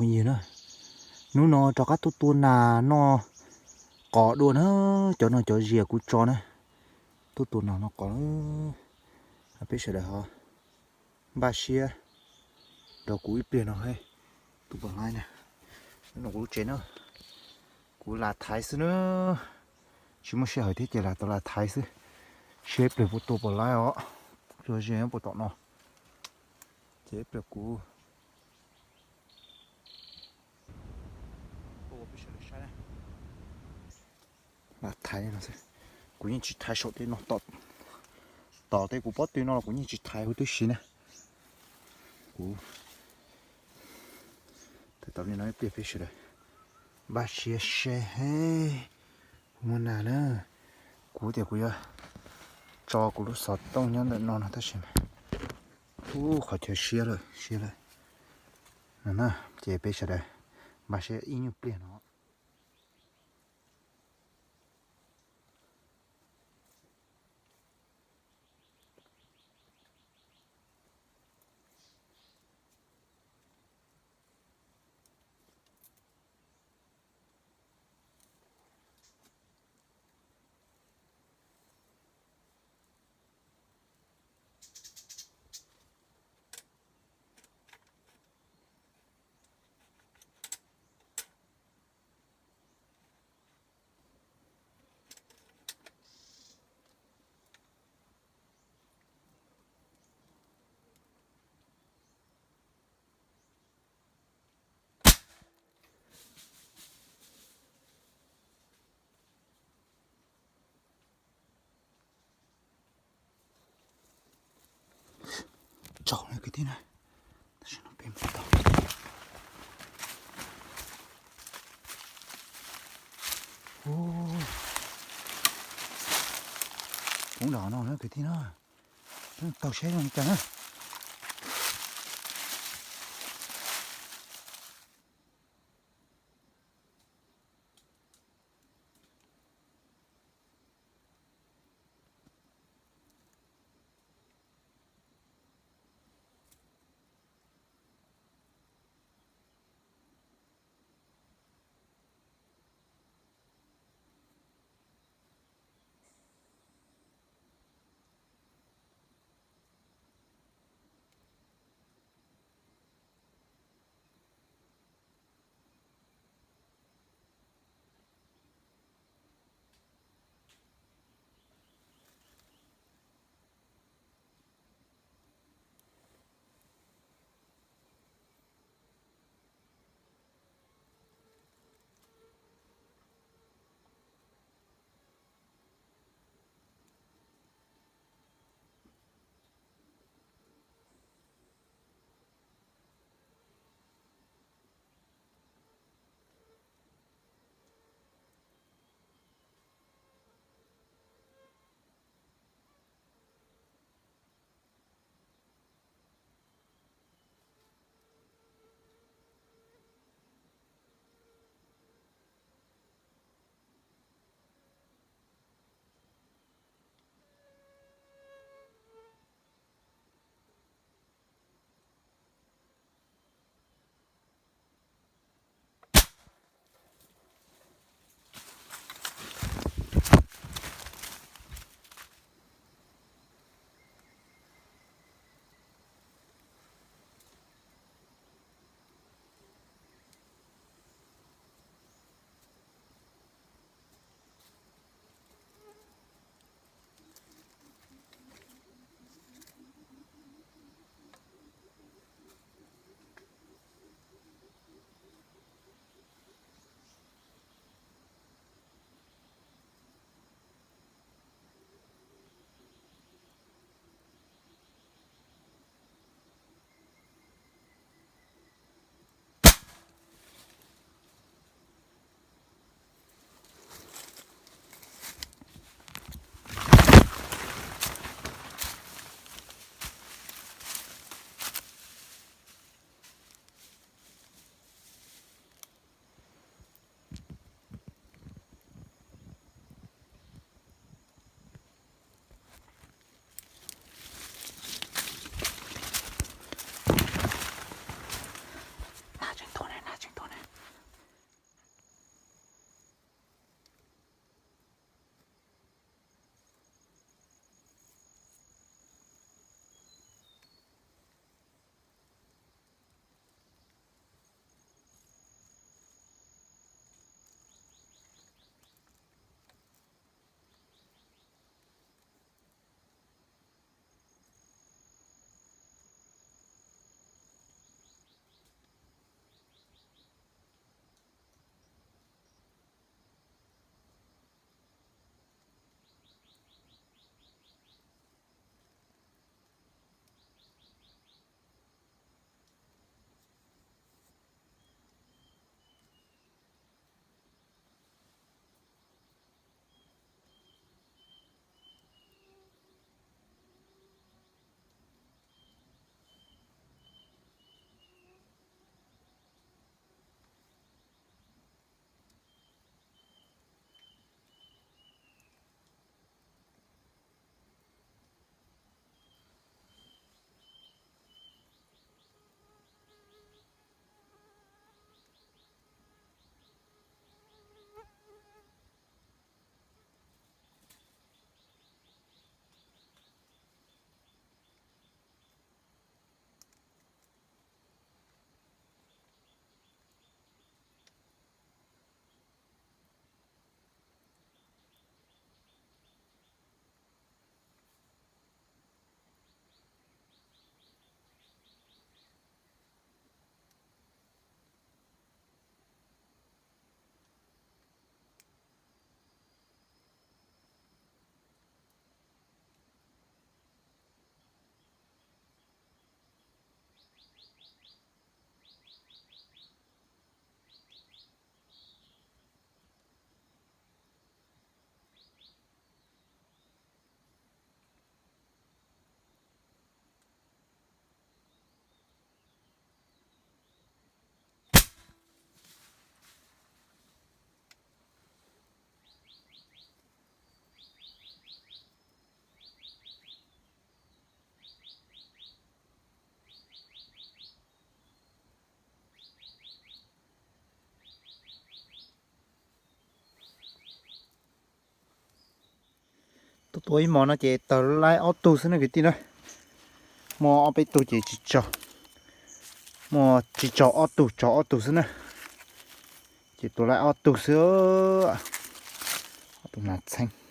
Yig na, hnub no rov qab tuaj tua nas noj qos dua na, cov no cov zias kuv tso na, tuaj tua nas noj qos. Peb sawv daws ho npaj siab nrog kuv ib pliag no, tus pom laib na, hnub no kuv lub tsev na, kuv lam thaiv xwb na, tsis muaj sij hawm thiab ces lam tau lam thaiv xwb, seb ib pliag puas tua pom laib os, tua ze puas tom no, ces ib pliag kuv lam thaiv no xwb. Kuv yeej tsis thaiv saum tej no, tom tej kuv pob tw no los kuv yeej tsis thaiv huv tib si na. Kuv thaiv tau li no ib pliag peb sawv daws npaj siab seb kuv muaj nas na. Kuv tias kuv yuav tso kuv lub xov tooj nyob ntawm no no tab sis mas, ub, qhov chaw siab lawm siab lawm no na, ces peb sawv daws npaj siab ib nyuag pliag no. Tsaus na kwv tij na, tam sim no peb mus tau. Ub, poob nram no na kwv tij na, tau saib zoo li cas na. Tua ib hmos no ces tawg laib ob tug xwb na kwv tij na. Muaj ob peb tug ces tsis tsog, muaj tsis tsog ob tug, tsog ob tug xwb na. Ces tua laib ob tug xwb. Ob tug nas txheeb.